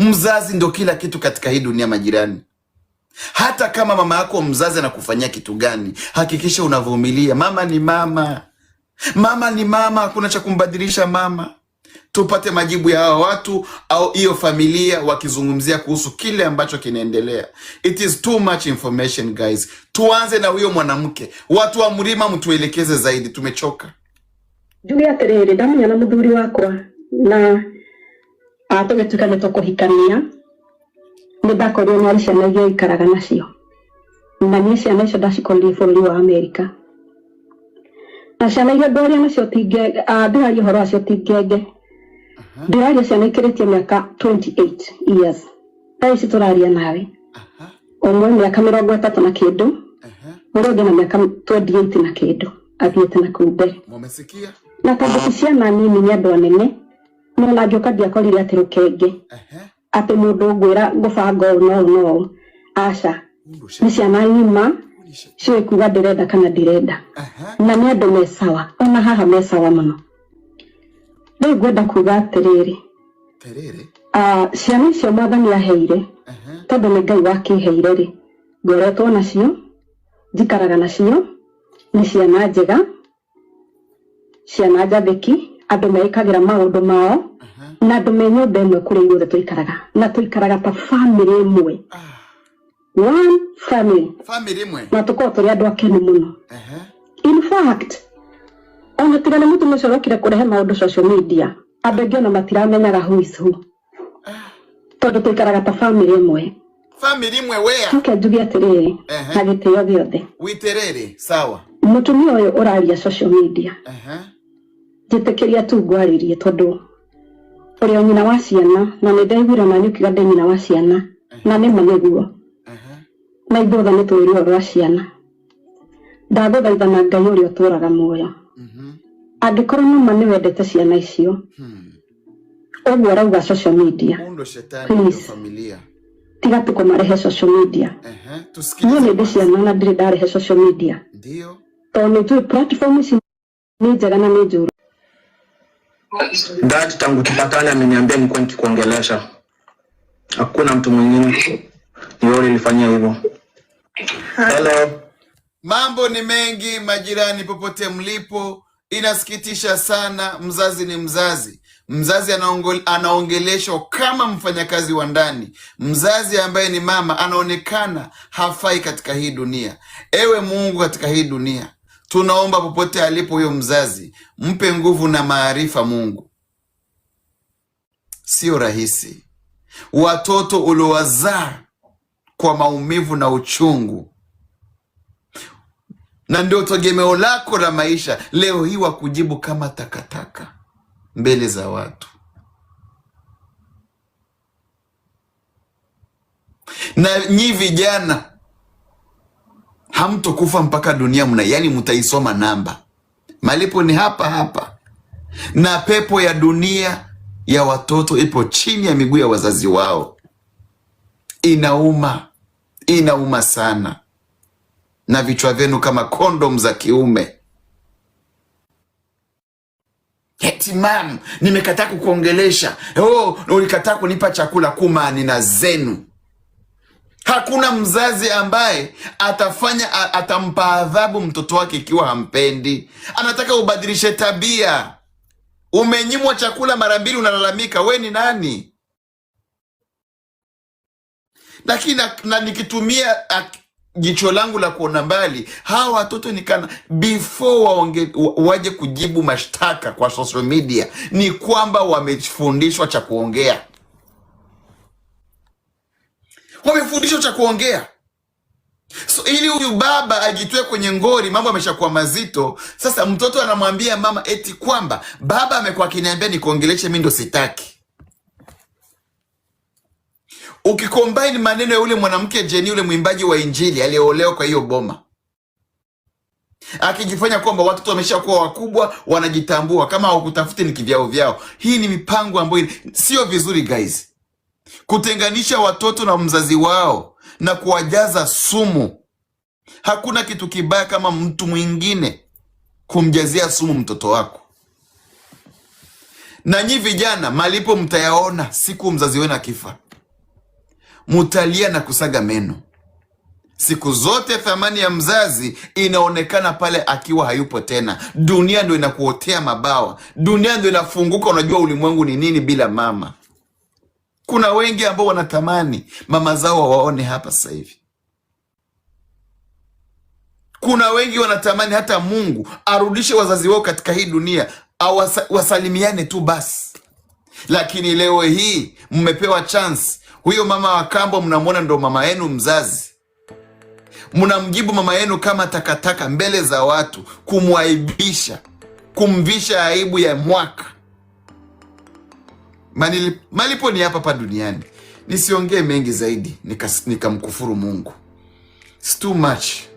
Mzazi ndo kila kitu katika hii dunia, majirani. Hata kama mama yako mzazi anakufanyia kitu gani, hakikisha unavumilia. Mama ni mama, mama ni mama, hakuna cha kumbadilisha mama. Tupate majibu ya hawa watu au hiyo familia wakizungumzia kuhusu kile ambacho kinaendelea. It is too much information guys. Tuanze na huyo mwanamke. Watu wa Mlima, mtuelekeze zaidi, tumechoka. Njuge atiriri, ndamenya na muthuri wakwa na tũgĩtuĩka nĩ tũkũhikania, nĩ ndakorirwo nĩ arĩ ciana iria aikaraga nacio, na niĩ ciana icio ndacikorire bũrũri wa Amerika, na ciana iria ngwaria nacio ti ngenge, ndĩraria ũhoro wacio ti ngenge, ndĩraria ciana ikĩrĩtie mĩaka 28 years thaa ici tũraria nawe. Ũmwe mĩaka 30 na kĩndũ, ũrĩa ũngĩ na mĩaka 28 na kĩndũ athiĩte na kũu mbere. Mumesikia? Na tondũ ti ciana nini, nĩ andũ anene, no na ngĩũka ndiakorire atĩ rũkenge atĩ mũndũ ngwĩra ngũbanga ũũ na ũũ na ũũ, aca. Nĩ ciana ng'ima ciũĩ kuga ndĩrenda kana ndirenda. Na nĩ andũ me sawa, ona haha me sawa mũno. Rĩu ngwenda kuga atĩrĩrĩ, Terere. Ciana icio Mwathani aheire, tondũ nĩ Ngai wakĩheire rĩ, ngoretwo nacio, njikaraga nacio, nĩ ciana njega, ciana njathĩki, andũ meĩkagĩra maũndũ mao, na andũ me nyũmba ĩmwe kũrĩa ithuothe tũikaraga, na tũikaraga ta family ĩmwe, one family. Family imwe. Na tũkorwo tũrĩ andũ akenu mũno. In fact, ona tiga nĩ mũtumia ũcio ũrokire kũrehe maũndũ social media, andũ aingĩ ona matiramenyaga who is who, tondũ tũikaraga ta family ĩmwe. Family imwe where? Coke njuge atĩrĩrĩ, na gĩtĩo gĩothe, Witerere, sawa. Mũtumia ũyũ ũraria social media, njĩtĩkĩria tu ngwarĩrie, tondũ ũrĩ o nyina wa ciana, na nĩ ndaiguire na ũkiuga ndĩ nyina wa ciana, na nĩma nĩguo, na ithuothe nĩ tũĩ ruo rwa ciana. Ndagũthaitha na Ngai ũrĩa ũtũraga muoyo, angĩkorwo nĩma nĩ wendete ciana icio ũguo ũrauga social media, Huyu shetani please, ndio familia. Tiga tu kũmarehe social media. Niĩ Tusikilize nĩ ndĩ kwanza. ciana na ndirĩ ndarehe social media, tondũ nĩ njũĩ platform ici nĩ njega na nĩ njũru. Dad tangu tupatane ameniambia nikuwa nikikuongelesha. Hakuna mtu mwingine. Ni wewe ulifanyia hivyo. Hello. Mambo ni mengi majirani, popote mlipo, inasikitisha sana. Mzazi ni mzazi, mzazi anaongeleshwa kama mfanyakazi wa ndani. Mzazi ambaye ni mama anaonekana hafai katika hii dunia. Ewe Mungu, katika hii dunia tunaomba popote alipo huyo mzazi, mpe nguvu na maarifa. Mungu, sio rahisi. Watoto uliowazaa kwa maumivu na uchungu na ndio tegemeo lako la maisha, leo hii wakujibu kama takataka mbele za watu. Na nyi vijana hamtokufa mpaka dunia mna, yani mtaisoma namba, malipo ni hapa hapa, na pepo ya dunia ya watoto ipo chini ya miguu ya wazazi wao. Inauma, inauma sana, na vichwa vyenu kama kondom za kiume. Eti mam, nimekataa kukuongelesha. Oh, ulikataa kunipa chakula. Kumani na zenu. Hakuna mzazi ambaye atafanya atampa adhabu mtoto wake ikiwa hampendi. Anataka ubadilishe tabia. Umenyimwa chakula mara mbili, unalalamika, we ni nani? Lakini na nikitumia jicho langu la kuona mbali, hawa watoto ni kana before waje kujibu mashtaka kwa social media, ni kwamba wamefundishwa cha kuongea, wamefundishwa cha kuongea. So ili huyu baba ajitoe kwenye ngori, mambo ameshakuwa mazito. Sasa mtoto anamwambia mama eti kwamba baba amekuwa akiniambia nikuongeleshe, mimi ndo sitaki. Ukicombine maneno ya yule mwanamke Jeni, yule mwimbaji wa Injili aliyeolewa kwa hiyo boma, akijifanya kwamba watoto wameshakuwa wakubwa, wanajitambua, kama hawakutafuti ni kivyao vyao. Hii ni mipango ambayo sio vizuri guys, kutenganisha watoto na mzazi wao na kuwajaza sumu. Hakuna kitu kibaya kama mtu mwingine kumjazia sumu mtoto wako. Na nyi vijana, malipo mtayaona siku mzazi wenu akifa. Mutalia na kusaga meno. Siku zote thamani ya mzazi inaonekana pale akiwa hayupo tena. Dunia ndo inakuotea mabawa, dunia ndo inafunguka. Unajua ulimwengu ni nini bila mama. Kuna wengi ambao wanatamani mama zao wawaone hapa sasa hivi. Kuna wengi wanatamani hata Mungu arudishe wazazi wao katika hii dunia, wasalimiane tu basi. Lakini leo hii mmepewa chance. Huyo mama wa kambo mnamwona ndo mama yenu mzazi, mnamjibu mama yenu kama takataka mbele za watu, kumwaibisha, kumvisha aibu ya mwaka. Malipo ni hapa hapa duniani. Nisiongee mengi zaidi nikamkufuru Mungu. It's too much.